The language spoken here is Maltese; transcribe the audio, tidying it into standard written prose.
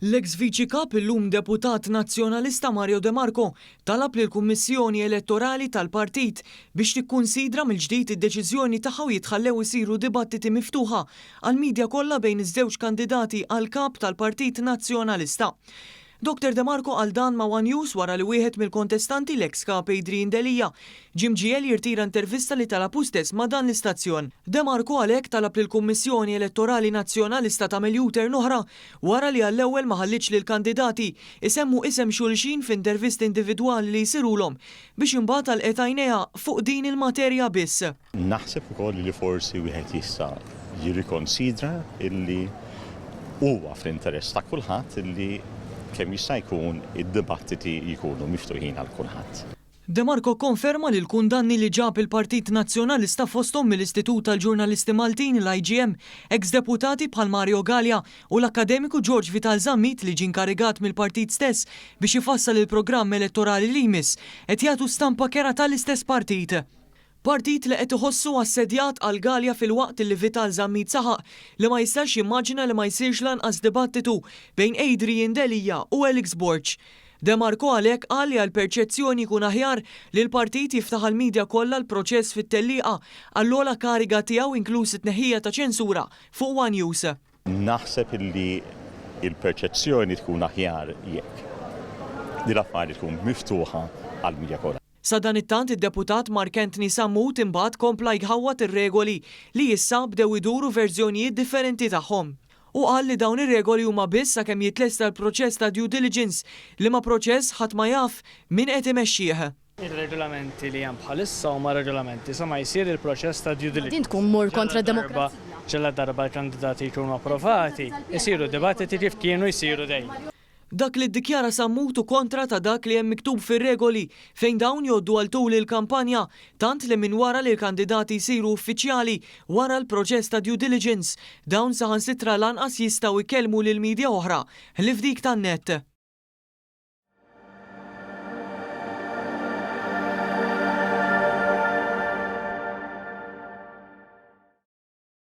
L-eks Viċi Kap illum Deputat Nazzjonalista Mario De Marco talab lill-Kummissjoni Elettorali tal-Partit biex tikkunsidra mill-ġdid id-deċiżjoni tagħha u jitħallew isiru dibattiti miftuħa għall-media kollha bejn iż-żewġ kandidati għal Kap tal-Partit Nazzjonalista. Dr De Marco qal dan ma' one News wara li wieħed mill-kontestanti l-eks Kap Adrian Delia ġie mġiegħel jirtira intervista li talab hu stess ma' dan l-istazzjon. De Marco għalhekk talab lill-Kummissjoni Elettorali Nazzjonalista tagħmel U-turn oħra wara li għall-ewwel ma ħallietx lill-kandidati jsemmu isem xulxin f'intervisti individwali li jsirulhom biex imbagħad għalqet għajnejha fuq din il-materja biss. Naħseb ukoll li forsi wieħed jista' jirrikonsidra illi huwa fl-interess ta' kulħadd illi kemm jista' jkun id-dibattiti jkunu miftuħin għal kulħadd. De Marco kkonferma li l-kundanni li ġab il-Partit Nazzjonalista fosthom mill-Istitut tal-Ġurnalisti Maltin, l-IGM, eks deputati bħal Mario Galea u l-akkademiku George Vital Zammit li ġie inkarigat mill-partit stess biex ifassal il-programm elettorali li jmiss, qed jagħtu stampa kerha tal-istess partit. Partit li qed iħossu assedjat, qal Galea filwaqt li Vital Zammit saħaq li ma jistax jimmaġina li ma jsirx lanqas dibattitu bejn Adrian Delia u Alex Borg. De Marco għalhekk qal li għall-perċezzjoni jkun aħjar li l-partit jiftaħ għall-media kollha l-proċess fit-tellieqa għall-ogħla kariga tiegħu inkluż it-tneħħija ta' ċensura fuq one News. Naħseb illi l-perċezzjoni tkun aħjar jekk din l-affari tkun miftuħa għall-media kollha. Sadanittant id-Deputat Mark Anthony Sammut imbagħad kompla jħawwad ir-regoli li issa bdew iduru verżjonijiet differenti tagħhom. Hu qal li dawn ir-regoli huma biss sakemm jitlesta l-proċess ta' due diligence, liema proċess ħadd ma jaf min qed imexxih. Ir-regolamenti li hemm bħalissa huma regolamenti sa ma jsir il-proċess ta' due diligence. Din tkun mur kontra d-demokrazija. Ġaladarba l-kandidati jkunu approvati, isiru dibattiti kif kienu jsiru dejjem. Dak li ddikjara Sammut hu kontra ta' dak li hemm miktub fir-regoli fejn dawn jgħoddu għal tul il-kampanja tant li minn wara li l-kandidati jsiru uffiċjali wara l-proċess ta' due diligence, dawn saħansitra lanqas jistgħu jkellmu lil media oħra ħlief dik tan-net.